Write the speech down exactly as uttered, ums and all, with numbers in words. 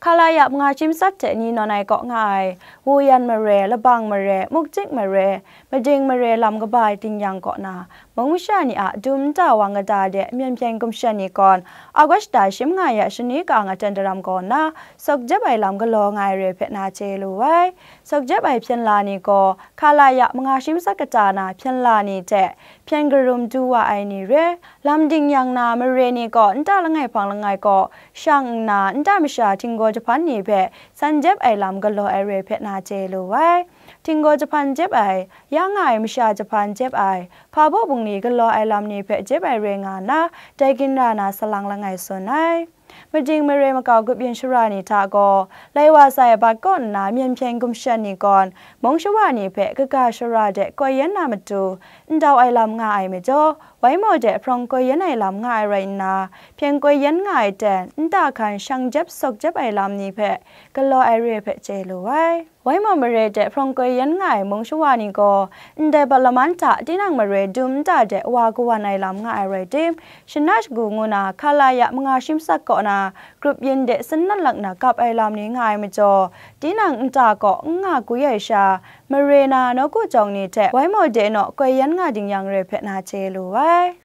Hkalaya manga shi matsat hte ni nawn ai kaw nga ai, Wuyan mare, Labang mare, Mukjik mare, Mading mare lam kaba ai dingyang kaw na, mung masha ni a dum nta wang kata de myen hpyen gumshan ni kawn, August da shi manga ya shani ka-ang a jan daram kaw na, sawk jep ai lam galaw nga ai re hpe na chye lu ai. Sawk jep ai hpyen la ni gaw, Hkalaya manga shi matsat kata na hpyen la ni hte hpyen karum du wa ai ni re. Lam dingyang na mare ni kaw nta langai hpang langai kaw shang nna, nta masha htinggaw jahpan ni hpe san jep ai lam galaw ai re hpe na chye lu ai. Htinggaw jahpan jep ai, ya nga ai masha jahpan jep ai, hpa baw bungli galaw ai lam ni hpe jep ai re nga nna, dai ginra na salang langai tsun ai. Mading mare makau grup yin shara ni hta gaw, lai wa sai abat kaw nna myen hpyen gumshan ni kawn, mung shawa ni hpe kaga shara de koi yan na matu, ndau ai lam nga ai majaw, waimaw de hprawng koi yan ai lam nga ai rai nna, hpyen koi yan nga ai ten, nta hkan shang jep sawk jep ai lam ni hpe galaw ai re hpe chye lu ai. Waimaw mare de hprawng koi yan nga ai mung shawa ni gaw, ndai bat laman hta tinang mare dum nta de wa kawan ai lam nga ai rai tim, shana shagu ngu na Hkalaya manga shi matsat kaw na grup yin de sanat lak na kap ai lam ni nga ai majaw, tinang nta kaw n nga gwi ai sha, mare na nawku jawng ni hte waimaw de naw koi yan nga dingyang re hpe na chye lu ai.